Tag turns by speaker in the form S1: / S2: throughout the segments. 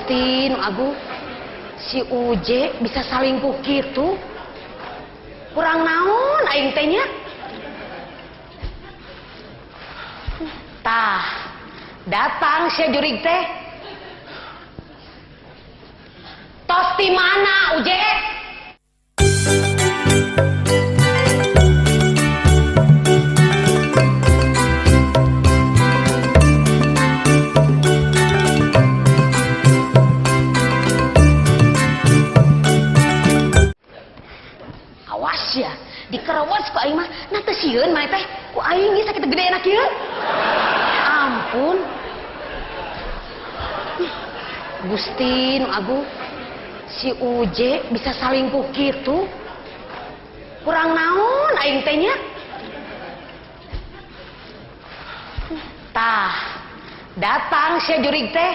S1: Gusti nu agung, si Uje bisa salingkuh kitu. Kurang naon aing teh nya? Tah, datang sia jurig teh. Tos ti mana Uje? Awas ya, dikerewas ku aing mah. Nah teu sieun maneh teh, ku aing geus sakitu gede enak ieu. Ampun. Gusti nu agung, si Uje bisa salingkuh kitu. Kurang naon aing teh nya? Tah, datang sia jurig teh.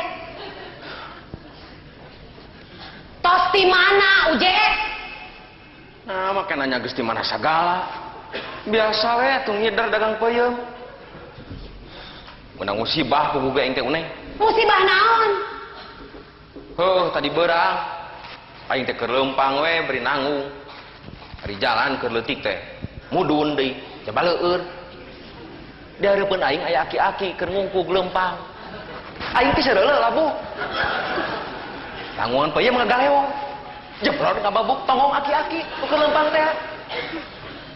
S1: Tos ti mana Uje?
S2: Nah, make nanya geus di mana sagala. Biasa we atuh ngider dagang peuyeum. Menang musibah ku aing teh uneh.
S1: Musibah naon?
S2: Heuh, tadi beurang. Aing teh keur leumpang we beri nanggung. Ari jalan keur leutik teh. Mudun deui, coba leueur. Di hareupeun aing aya aki-aki keur ngungkug leumpang. Aing teh seureuleuh labuh. Tanggungan peuyeum ngagaleong. Jebrot ngababuk tongong aki-aki keur leumpang teh.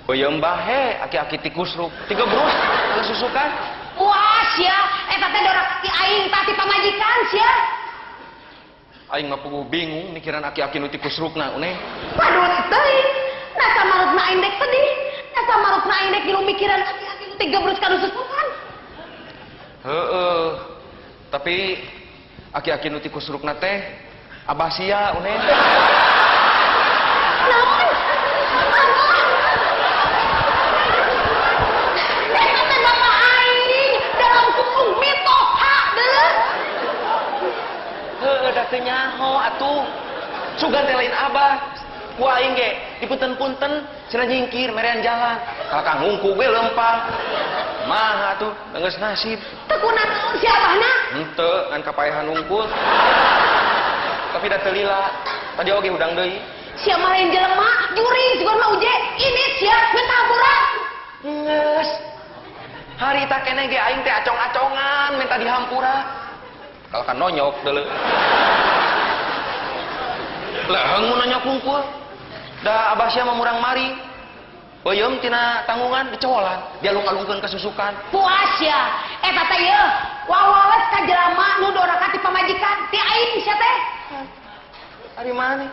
S2: Peuyeum bahe aki-aki tikus ruk, tiga brus susukan.
S1: Puas ya, eta teh dorak ti aing tah ti pamajikan sia.
S2: Aing mah puguh bingung mikiran aki-aki nu tikus rukna uneh.
S1: Padut teuing, nah samarutna aing dek sedih, nah samarutna aing dek ngilu mikiran aki-aki nu tiga brus kana susukan.
S2: Heeh. Tapi aki-aki nu tikus rukna teh abah sia uneh.
S1: Naon? Eta teh bapak aing dalam kurung mitoha deuleu.
S2: Heueuh da teu nyaho atuh. Sugan teh lain abah. Ku aing ge dipunten-punten cenah nyingkir merean jalan. Kalakah ngungku ge leumpang. Maha atuh geus nasib.
S1: Teu kunaon si abahna?
S2: Henteu ngan kapaehan hungkul. Tapi da teu lila. Tadi oge hudang deui.
S1: Sia mah lain jelema, jurig sugan mah Uje. Ini sia minta hampura.
S2: Geus. Harita keneh ge aing teh acong-acongan minta dihampura. Kalahkan nonyok deuleu. Leheng mun nonyok hungkul. Da abah sia mah murang mari. Peuyeum tina tanggungan dicowolan, dialung-alungkeun ka susukan.
S1: Puas ya, eta teh yeuh, wawales ka jelema nu doraka ti pamajikan, ti aing sia teh.
S2: Ari maneh?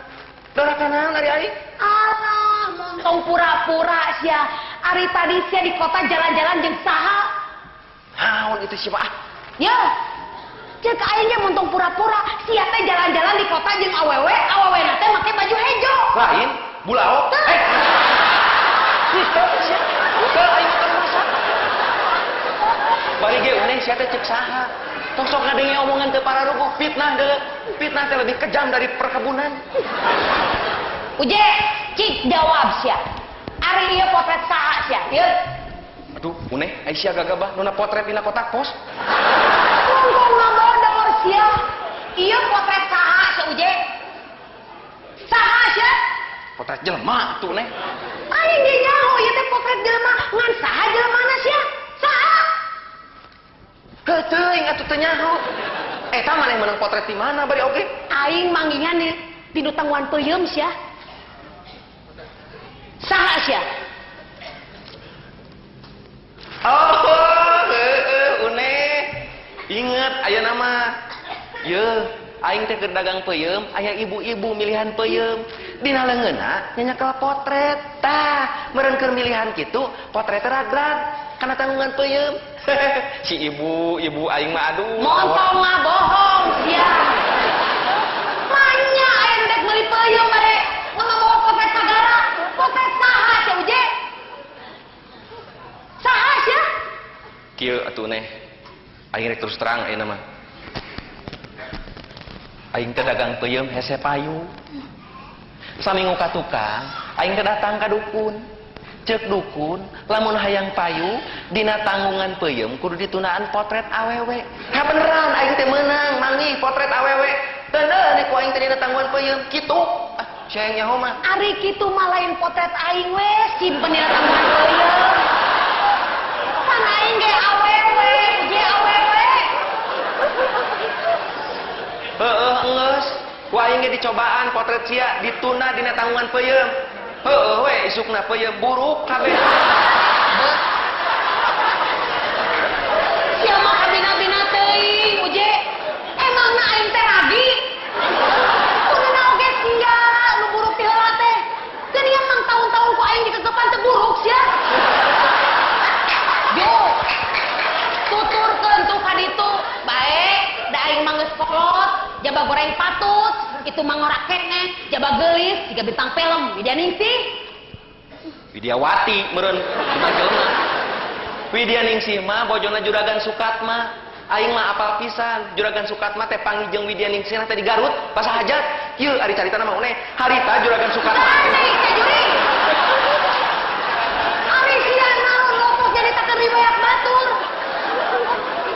S2: Doraka naon ari aing?
S1: Alah, montong pura-pura sia. Ari tadi sia di kota jalan-jalan jeung saha?
S2: Naon itu sia mah?
S1: Yeuh. Ceuk aing ge montong pura-pura, sia teh jalan-jalan di kota jeung awewe, awewena teh make baju hejo.
S2: Lain, bulao. Henteu sia. Henteu aing mah teu masak. Bari ge uneh sia teh ceuk saha? Tong sok ngadenge omongan teu pararuguh, fitnah deuleu. Fitnah teh lebih kejam dari perkebunan.
S1: Uje, cik jawab sia. Ari ieu potret saha sia? Ieu.
S2: Aduh, uneh ai sia gagabah nuna potret dina kotak pos.
S1: Tunggu ngabodor sia. Ieu potret saha sia Uje? Saha sia?
S2: Potret jelema atuh neh.
S1: Aing ge nyaho ieu teh potret jelema, ngan saha jelemana sia? Saha?
S2: Heuh teuing atuh teu nyaho. Eta maneh meunang potret di mana bari oge?
S1: Aing manggihan di nu tangguhan peuyeum sia. Saha sia?
S2: Oh, heueuh uneh. Inget aya nama. Yeuh, aing teh keur dagang peuyeum, aya ibu-ibu milihan peuyeum. Dina leungeunna nyanyakel potret. Tah, meureun keur milihan kitu, potret teh ragrag kana tanggungan peuyeum. Si ibu-ibu aing mah aduh.
S1: Montong ngabohong sia. Manya aing dek meuli peuyeum bade ngamawa potret sagala. Potret saha sia Uje? Saha sia?
S2: Kieu atuh neh. Aing rek terus terang ayeuna mah. Aing teh dagang peuyeum hese payu. Saminggu ka tukang, aing teh datang ka dukun. Ceuk dukun, lamun hayang payu dina tanggungan peuyeum kudu ditundaan potret awewe. Ha beneran aing teh meunang manggih potret awewe. Teu ku aing teh dina tanggungan peuyeum kitu. Ah, sia yang nyaho mah.
S1: Ari kitu mah lain potret aing we, simpen dina tanggungan peuyeum. Pan aing ge awewe, je awewe.
S2: Heueuh enggeus, ku aing ge dicobaan potret sia dituna dina tanggungan peuyeum. Heueuh we isukna peuyeum buruk kabeh.
S1: Sia mah kabina-bina teuing, Uje. Emangna aing teh ragi? Kuduna oge sia nu buruk ti heula teh. Geuningan mang taun-taun ku aing dikegepan teu buruk sia. Yo. Tuturkeun tuh ka ditu, bae da aing mah geus kolot, jaba goreng patut, itu mah ngorak keneh, jaba geulis siga bintang film, Widya Ningsih.
S2: Widyawati meureun bintang filmna. Widya Ningsih mah bojona Juragan Sukatma. Aing mah apal pisan, Juragan Sukatma teh panggih jeung Widya Ningsih teh di Garut pas hajat. Kieu ari caritana mah uneh, harita Juragan Sukatma.
S1: Aneh teh jurig. Ari sia naon lopok jadi takeun riwayat batur.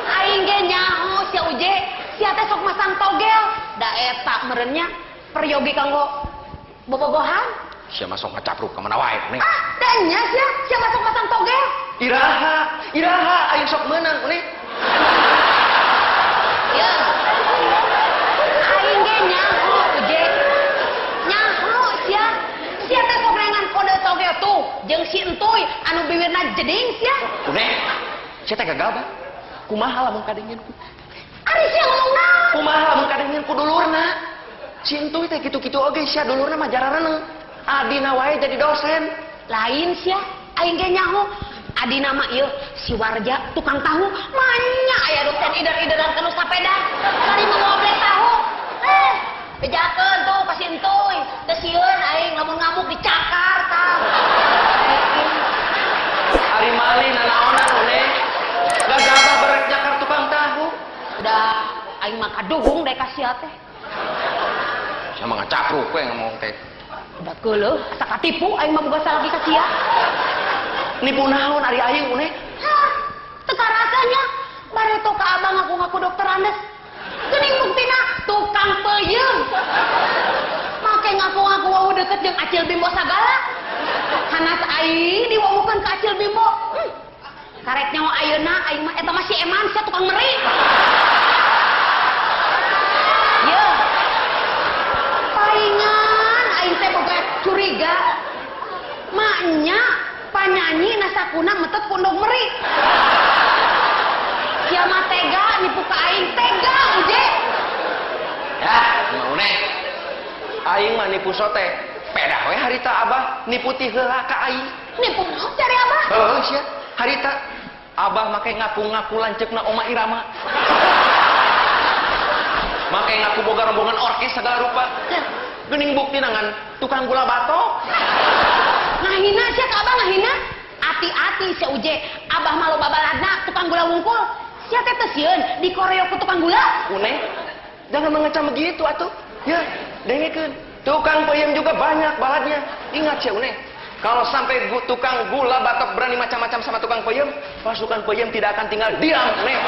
S1: Aing ge nyaho sia Uje, sia teh sok masang togel, da eta meureun nya peryogi kanggo bobogohan.
S2: Sia mah sok ngacapruk ka mana wae uneh.
S1: Ah, da nya sia, sia mah sok masang togel.
S2: Iraha, iraha aing sok meunang uneh.
S1: Ya. Aing ge nyaho Uje. Nyaho sia. Sia teh sok rengan kode togel tuh jeung si entuy anu biwirna jeding sia.
S2: Uneh, sia teh gagal bah. Kumaha lamun kadengin ku?
S1: Ari sia ngomong naon?
S2: Kumaha lamun kadengin ku dulurna? Si entuy teh kitu-kitu oge sia dulurna mah jarareneng. Adina wae jadi dosen.
S1: Lain sia, aing ge nyaho. Adina mah ieu si Warja tukang tahu, manya aya dosen ider-ideran kanu sapeda, bari ngobrol tahu. Bejakeun tuh ka si entuy, teu sieun aing lamun ngamuk dicakar tah.
S2: Ari malih nanaonan uneh. Gagabah berek nyakar tukang tahu.
S1: Da aing mah kaduhung dek ka sia teh.
S2: Sia mah ngacapruk we ngomong teh.
S1: Udah geuleuh, asa katipu aing mah boga salaki ka sia.
S2: Nipu naon ari aing uneh?
S1: Hah, teu karasanya bareto ka abang ngaku-ngaku dokter Andes. Geuning buktina tukang peuyeum. Make ngaku-ngaku wawuh deket jeung Acil Bimbo sagala. Hanas aing diwawuhkeun ka Acil Bimbo. Karek nyawa ayeuna aing mah eta mah si Eman sia tukang meri. Ye. Palingan aing teh boga curiga. Maknya panyanyi nasakuna metet pondok meri. Sia mah tega nipu ka aing, tega Uje.
S2: Ya, mah uneh. Aing mah nipu sote. Pedah we harita abah nipu ti heula ka aing.
S1: Nipu naon cari abah?
S2: Heuh sia, harita abah make ngaku-ngaku lanceukna Oma Irama. Make ngaku boga rombongan orkes segala rupa. Geuning buktina ngan tukang gula batok.
S1: Ngahina sia ka abah ngahina. Ati-ati sia Uje, abah mah loba baladna tukang gula wungkul. Sia teh teu sieun dikoreo ku tukang gula.
S2: Uneh, jangan mengecam begitu atuh. Ya, dengekeun. Tukang peuyeum juga banyak baladnya. Ingat sia Uneh, kalau sampai tukang gula batok berani macam-macam sama tukang peuyeum, pasukan peuyeum tidak akan tinggal diam, Uneh.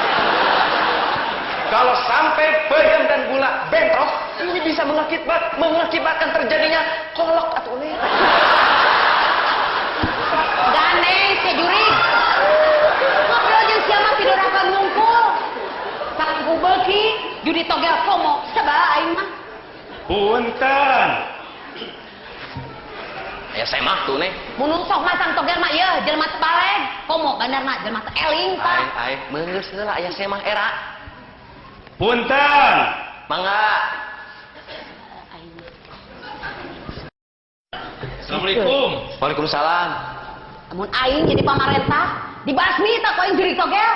S2: Kalau sampai peuyeum dan gula bentrok, ini bisa mengakibatkan terjadinya kolok atuh Uneh.
S1: Gandeng sia jurig. Ngobrol jeung sia mah pidorakeun wungkul. Salingkuh beuki, judi togel komo, sabaraha aing mah.
S3: Punten.
S2: Ya saya mah tuh nih.
S1: Mun sok masang togel mah ieu jelema teu baleg, komo bandarna jelema teu eling tah.
S2: Ai ai meunggeus heula aya saya mah era.
S3: Punten.
S2: Mangga.
S3: Assalamualaikum.
S2: Waalaikumsalam.
S1: Lamun aing jadi pamarentah, dibasmi tak ku aing jurig togel.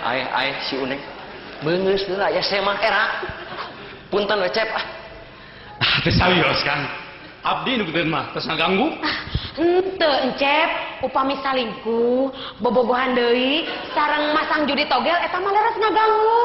S2: Ai ai si Uneng. Meunggeus heula aya saya mah era. Punten we cep ah.
S3: Ah, teu sawios Kang. Abdi nu kitu mah tos ngaganggu.
S1: Henteu encep, upami salingkuh, bobogohan deui, sareng masang judi togel eta mah leres ngaganggu.